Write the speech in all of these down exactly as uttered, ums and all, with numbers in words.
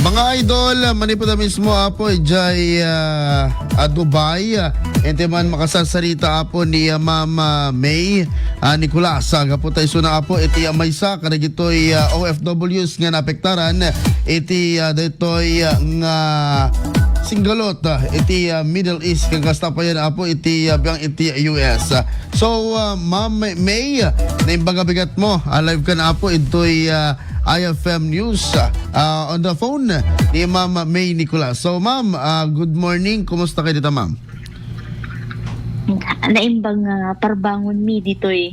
Mga idol, manipud a mismo, Apo, idiay, ah, ah, Dubai, ah, inti man makasarsarita, Apo, ni, ah, Ma'am, ah, May, ah, Nicolas, ah, gapu ta isuna, Apo, iti, ah, maysa kadagitoy, ah, O F Ws nga naapektaran iti, ah, daytoy, ah, nga singgalot, ah, iti, ah, Middle East, ken kasta payen, Apo, iti, ah, biang iti U S. Ah, so, ah, Ma'am May, ah, naimbag a bigat mo, ah, live ka na, Apo, itoy, ah, I F M News, ah, on the phone ni Ma'am May Nicolas. So, Ma'am, ah, good morning. Kumusta kayo dita, Ma'am? Naimbag nga parbangon mi ditoy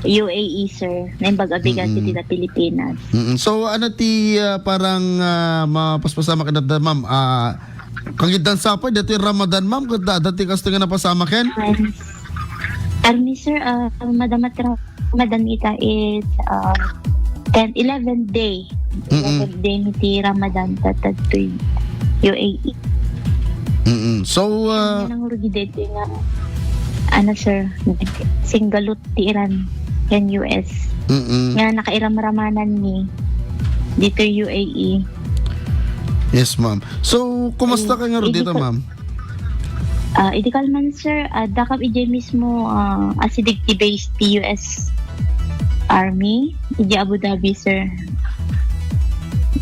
U A E, sir. Naimbag a bigat Mm-mm. dita Pilipinas. Mm-mm. So, ano ti, ah, parang, ah, mapaspasamak dita, Ma'am? Ah, kagiddan sa pa, dati Ramadan, Ma'am, kada, dati kasto nga napasamaken? Army, sir, ah, Madam at Ramadan ita is, ah, ten, eleven day. Mm-mm. Eleven day ni ti Ramadan ta ditoy U A E. Mm-mm. So, ah, Ang rugi dito nga, ano, sir, singgalut ti Iran ken U S. Mm-mm. Nga nakairamramanan ni dito U A E. Yes, ma'am. So, kumusta Ay, kayo nga ron dito, ma'am? Ah, idi kalman, sir, ah, dakam idiay mismo, ah, asideg ti base ti U S Army, idiay Abu Dhabi, sir.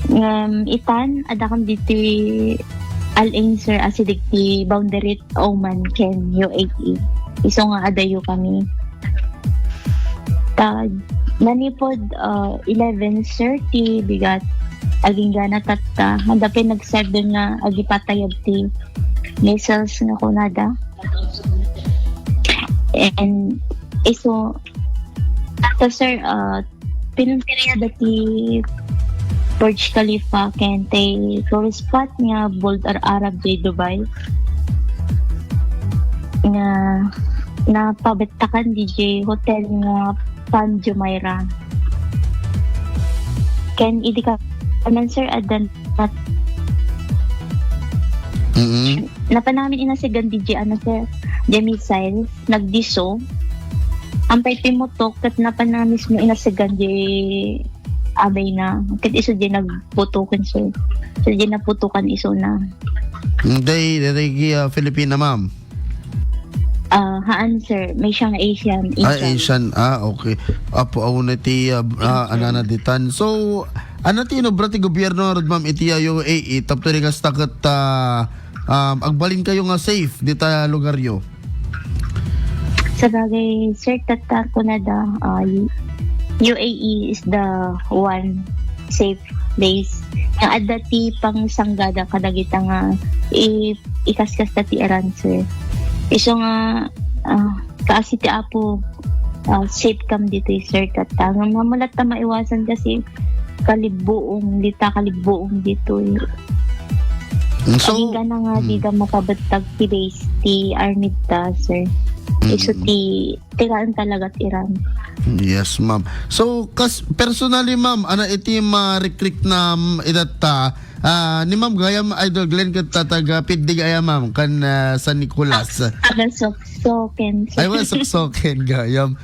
Ngem itan, adakam ditoy Al Ain, sir, asideg ti boundary Oman ken U A E. Isu nga adayo kami. Ta, manipud, ah, eleven thirty, bigat. Agingga na tatta. Adda pay nagsabi nga agipatayab ti missiles nga kunada. And isu, ta, sir, ah, pinuntirya dati Burj Khalifa ken ti tourist spot nga Burj Al Arab diay Dubai. Nga napabettakan diay hotel nga Pan Jumeirah. Ken idi ka-, kaman, sir, adda nat-, Mm-mm. Napan amin inasegan diay, ano, sir, diay missiles, nagdiso. Ampay pimutok, ket napan na mismo inasegan diay abay na. Ket isu diay nagputokan, sir. So, diay naputokan isu na. Diay, diay, ah, Filipina, ma'am? Ah, haan, sir. Maysa nga Asian. Ah, Asian. Asian. Ah, okay. Apo, awan ti, ah, ah, Asian. Anana ditan. So, ano ti inobra ti gobyerno ngarud, ma'am, iti U A E, tapno di kasta ket, ah, um, agbalin kayo nga safe dita lugaryo? Sabagay, sir, tatta kunada, ah, U A E is the one safe place. Nga adda ti pangsanggada kadagita nga i-, ikaskasta ti Iran, sir. Isu nga, ah, kaasi ti Apo, ah, safe kam ditoy, sir, tatta. Nga mamulatta maiwasan kasi kalibbuong dita, kalibbuong ditoy. Mm, so, agingga na nga, mm, dida mapabettag ti base ti army ta, sir. Mm. Isu ti tiraen talaga ti Iran. Yes, ma'am. So, kas-, personally, ma'am, ano iti ma-recruit na, mm, idatta, ah, ni Ma'am gayam, Idol Glenn, ket taga Piddig aya, ma'am, kan, ah, San Nicolas. Ah, taga Soksoken. Ay, well, Soksoken gayam.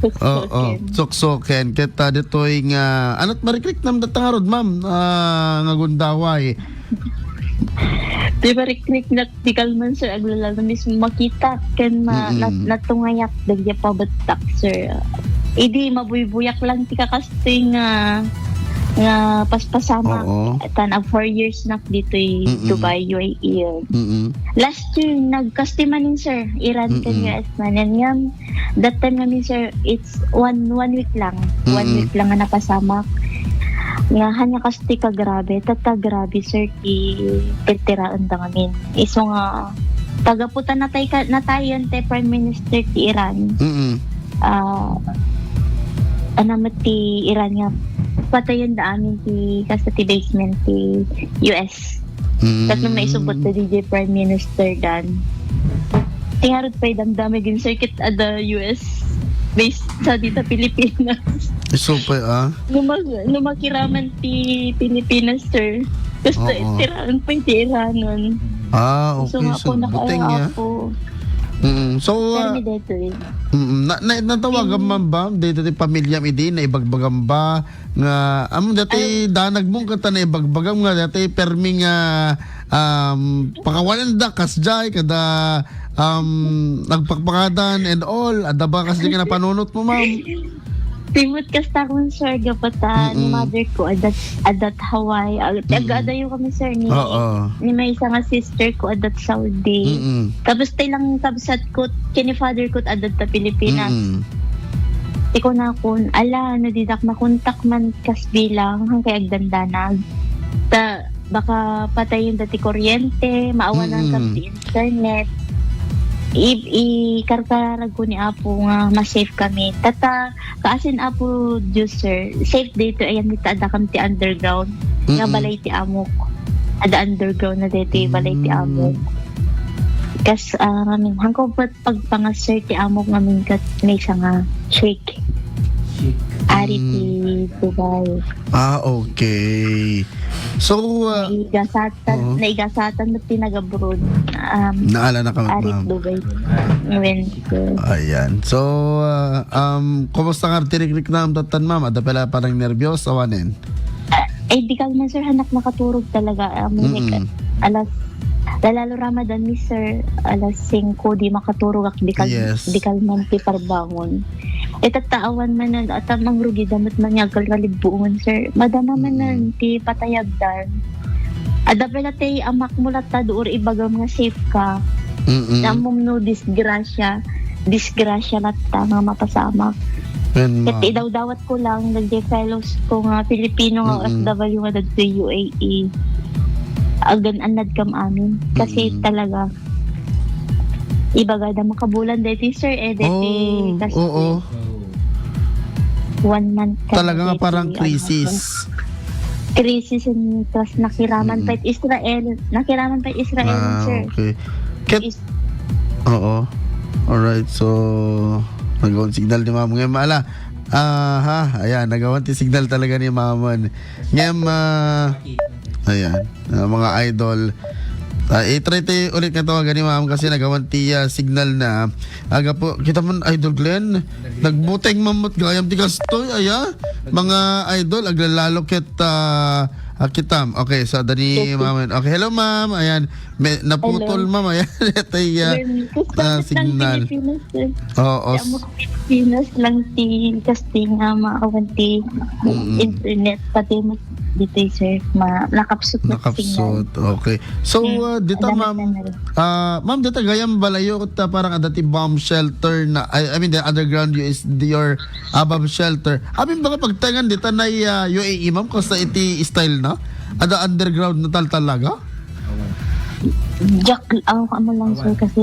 Oo, Soksoken. Soksoken. Ket, ah, ditoy nga, anat ma-recruit nam datang arod, ma'am, ah, nga gundaway. Di ba, recruit na, di kalman, sir, aglala na mismo makita, ken ma-, Mm-mm. nat-, natungayak, dagiti pabettak, sir. Idi, mabuybuyak lang ti kakasting, ah, nga paspasamak. Oo. Tan, four years na ditoy Mm-mm. Dubai, U A E. Mm-mm. Last year, nagkasti manen, sir, Iran ken Mm-mm. U S manen. Ngem, that time namin, sir, it's one, one week lang. One Mm-mm. week lang nga napasamak. Nga, haan nga kasti kagrabe. Tatta grabe, sir, ti tirtiraen da ngamin. Isu nga, tagaputan natay ka, natayen ti Prime Minister ti Iran. Mm-mm. Ah, ano met ti Iran nga, patayen da amin ti, kasta ti basement ti U S. Mm. Tapno maisubot da diay Prime Minister dan. Ti ngarud pay damdamig, sir, ket adda U S base sa dita Pilipinas. Isu pay, ah? No mag-, no makiraman ti Pilipinas, sir. Basta Oo. Tiraen pay ti Iranon. Ah, okay. So, nga so, po, buteng, ah. Naka-, ako. Mm. So, ah, Permi daytoy. Mm, na, na, natawagan man ba daytoy ti pamilyam idi, naibagbagam ba nga, am, daytoy danagmo ket ta naibagbagam nga daytoy permi nga, um, pakawanenda kasdiay kada, um, nagpakpakadan and all. Adda ba kasdiay nga napanunotmo, ma'am? Timot kasta akon, sir, gapu ta ni Mm-mm. mother ko, adda, adda Hawaii. Ag-, Mm-mm. Ag-adayo kami, sir, ni, Oo. ni maysa nga sister ko, adda Saudi. Mm-mm. Tapos tay lang kabsat ko, ken ni father ko, adda ta Pilipinas. Mm-mm. Ti kunakon, ala, no didak makontak man kas bilang, hangkay agdandanag. Ta, baka patayen da ti kuryente, maawanan Mm-mm. kam ti internet. I, ikarkarag ko ni Apo nga ma-safe kami. Tata, kaasin Apo Diyos, sir, safe daytoy ayan, ni ta adda kam ti underground nga Mm-mm. balay ti amok. Adda underground na daytoy balay ti Mm. amok. Kas, ah, ngamin, hangko pagpangasar ti amok ngamin ket maysa nga sheikh. Sheikh. Ari ti Mm. Dubai. Ah, okay. So, ah, Naigasatan, Oo. naigasatan met ti nag-abroad. Um, Naala na kami, Ari ma'am. Dubai. Ngamin, sir. Ayan. So, ah, um, kumusta nga ti rikriknam tattan, ma'am? Adda pala parang nerbios, awanen? Ah, ay, di ka naman, sir, anak nakaturog talaga. Um, like, Mm-mm. alas, lalalo Ramadan ni sir, alas singko, di makaturog ak, di kal-, Yes. di kalman ti parbangon. Itattaawan man nan, at ang rugi, damat man nga agkalkalibbuon, sir. Madama man nan, Mm-mm. ti patayagdan. Ada pala ti amak mo latta, duor ibagam nga safe ka. Mm-mm. Namum no disgrasya, disgrasya latta nga mapasamak. Ken, Ket ma'am. Idawdawat ko lang, dagiti fellows ko nga Filipino nga Mm-mm. O F W nga dagiti U A E. Agan-annad kam amin. Kasi Mm-mm. talaga, ibaga da makabulan deti, sir, eh, deti, Oh, kasi oo. one month ka Talaga nga deti, parang ano, crisis. Crisis in trust, nakiraman Mm. pa it Israel. Nakiraman pa it Israel, Ah, sir. Okay. Ket, Is- oo. Alright, so, nagawang signal ni ma'am. Ngayon, maala. Aha, ayan, nagawan ti signal talaga ni ma'am. Ngayon, ah, ayan, ah, mga idol. Ah, i-try ti ulit nga tawagan ni ma'am kasi nagawan ti, ah, signal na. Aga po, kita mo, Idol Glenn, nagbuteng mamot gayam ti kastoy, aya? Mga idol, aglalalo ket, ah, ah, kitam. Okay, so, dani, Yes, sir. Ma'am. Okay, hello, ma'am. Ayan, may, naputol, Hello. Ma'am. Ayan, ito yung, ah, Well, ah, kasama lang signal. Pilipinas, sir. Oo, Kaya s- mo Pilipinas lang ti kasting, ah, maawan ti Mm. internet, pati mo dito, sir, ma-, nakapsut na Nakapsut, signal. Okay. So, Mm. uh, dita, Madami ma'am, na rin. Ah, ma'am, dita gayam balayo, ta parang adda ti bomb shelter na, I, I mean, the underground U S D or, ah, bomb shelter. Amin ba nga pagtaengan dita na, ah, U A E, ma'am, kasta iti style na? Ada underground na tal-, talaga? Diak, aw, amo lang, sir, Awan. Kasi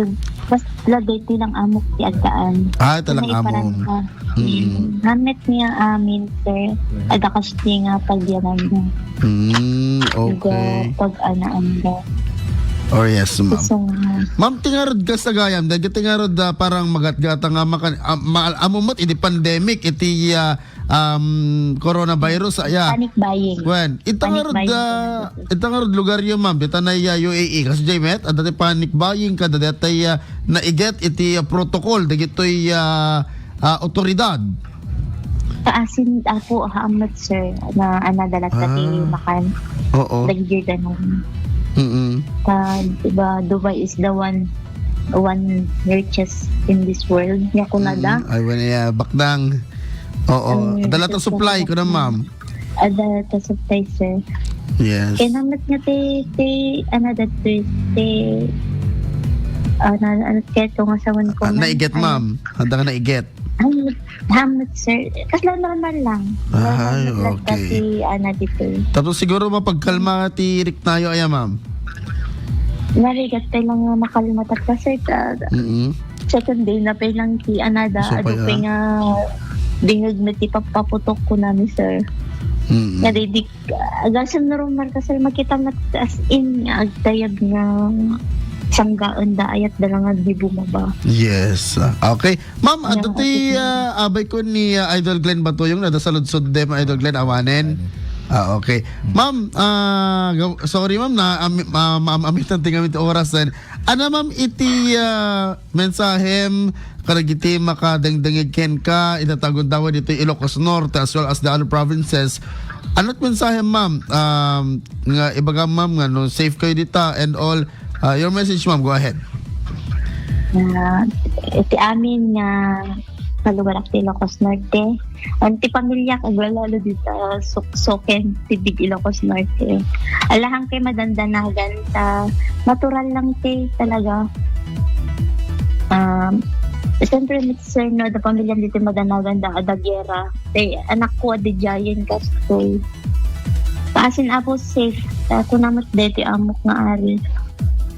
basta lagay ti lang amok ti agdaan. Ah, talang May amom. parang ka. Mm. Hamet niya amin, sir. Ada kas ti nga pagyanan niya. Mm, okay. Pag-anaan niya. Oh, yes, ma'am. Gusto nga. Ma'am, tingarod ka sa gayam, dahil tingarod, ah, parang magatgata nga makan-, ah, ma-, amo met, iti pandemic, iti, ah, um, coronavirus, aya. Panic buying. Wen, Panic itangarod, buying ah, talaga. Itangarod lugar yo, ma'am, dita na iya U A E. Kasi jay met, adda ti panic buying, kada data iya naiget iti, ah, protocol, dagitoy, ah, ah, otoridad. Kaasin ako, hamet, sir, na, ana, dalat na ti Ah. makan. Oo. Dagiti ganun. Mm-mm. Ta, diba, Dubai is the one, one richest in this world. Nga kunada. Mm-mm. Ay, wala ya, bakdang. Oo. Ang Adala ta gusto supply, ko kuna, na ma'am. Adala ta supply, sir. Yes. Kaya naman nga ti, ti, ano, that ti, ti, ano, ano, kaya ito nga sawan ko Ah, nga, naiget, ano. Ma'am. Handa ka naiget. Ay, hamet, sir. Kasla normal lang. Normal Ay, lang okay. Kasi, ano, dito. Tapos siguro mapagkalma ti riknayo, aya, ma'am? Narigat tayo lang nga makalma ta, sir. Ta-, Mm-mm. Second day na pa lang ti anada. So, adu kaya? Pa nga dingag na ti papaputok ko nami, sir. Mm-mm. Naridik, agasem na rumar ka, sir, makita mat as in nga agtayab nga sanggaen da ayat da lang nga di bumaba. Yes. Okay. Ma'am, Ano, adu ti, okay, sir. Ah, abay ko ni, ah, Idol Glenn Batuyong, nada sa ludsod dem, Idol Glenn, awanen. Ah, okay. Ma'am, ah, gaw-, sorry, ma'am, na, am-, ma-, maam-amitan ti ngamin ti oras, eh. Ano, ma'am, iti, ah, mensahem kadagiti makadengdengngeg kenka, ita ta gundaway ditoy Ilocos Norte as well as the other provinces? Ano ti mensahem, ma'am? Um, nga ibagam, ma'am, nga no safe kayo dita and all, ah, your message, ma'am, go ahead. Ah, iti amin nga kalugarak ti Ilocos Norte. Ang ti pamilyak, aglalalo dita, suksoken, ti big Ilocos Norte. Alahan kay madandanagan ta, natural lang ti talaga. Um, siyempre, sir, no, da pamilya dito madanagan da, adagera. Tay, anak ko, adi Giant Castle. Paasin Apo safe. Ta, kunamot deti amok nga ari.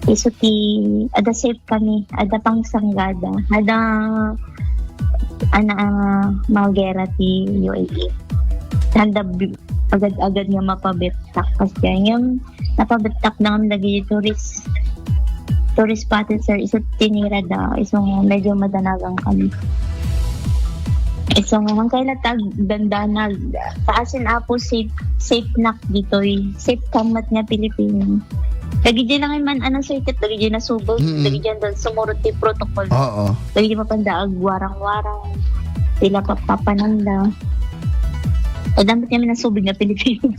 Isu ti, ada safe kami, ada pangsanggada, ada, ana, ah, mga gera ti U A E. Handa bi-, agad-agad nga mapabettak. Kasi ngem, napabettak na kami lagi tourist, tourist spot, sir. Isu tinira da, isu nga medyo madanagan kami. Isu nga, man kay latag, dandanag, paasin Apo safe, safe nak ditoy. Safe kamat nga Pilipino. Dagiti lang man, ano, sir, ket dagiti nasubog, Mm-mm. dagiti anda sumurot ti protocol. Oo. Dagiti mapanda agwarang-warang, sila papapananda. Ay, dapat kami nasubig nga Pilipino.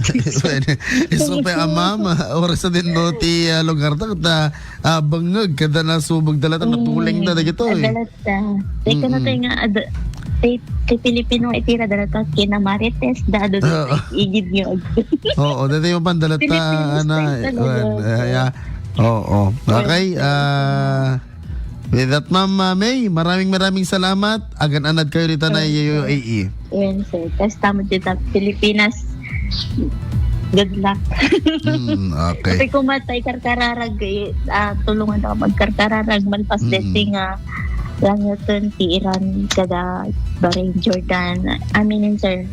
Isu pay, ma'am, oras na din no ti, ah, lugar ta, ta, ah, bangag, kada nasubog da latta, Mm. natuleng da, dagito, eh. Adala Ta, tay, kano Mm-mm. tay nga, ada, tay, tay Pilipino nga itira, dala ta, kinamarites, da, adu, Oo. igid nga. Oo, dati yung pandala ta, Filipino ana, style talaga. Wan, ay, ah, oo. Okay, Yes. ah, with that, Ma'am, ah, May, maraming, maraming salamat. Agan-anad kayo dita na Yes, sir. U A E. Yan, sir. Tapos tama dito, Pilipinas. Good luck. Mm, okay. Kasi kung matay karkararag, eh, ah, tulungan ako magkarkararag, malpas Mm. deti nga, lang yun, ti Iran, kada Bahrain, Jordan. Aminin, sir.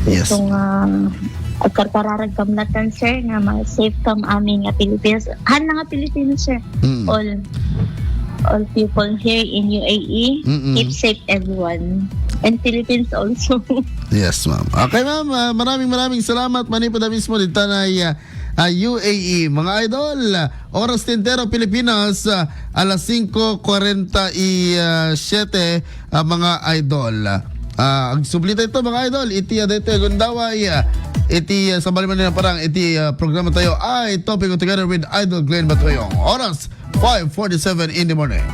Yes. Itong, ah, agkarkararag kam latan, sir, nga ma-, safe kam amin nga Pilipinas. Han na nga Pilipinas, sir. Mm. All, all people here in U A E, Mm-mm. keep safe, everyone. And Philippines also. Yes, ma'am. Okay, ma'am. Ah, maraming, maraming salamat. Manipod a mismo dita na, ah, ah, U A E. Mga idol, oras tintero Pilipinas, ah, alas singko kwarenta y siete, ah, mga idol. Ah, agsubli tayo ito, mga idol. Iti, ah, dito, Gundaway, ah, iti, ah, sa Baliman na parang, iti, ah, programa tayo ay Topic Together with Idol Glenn Batoyong. Oras, five forty-seven in the morning.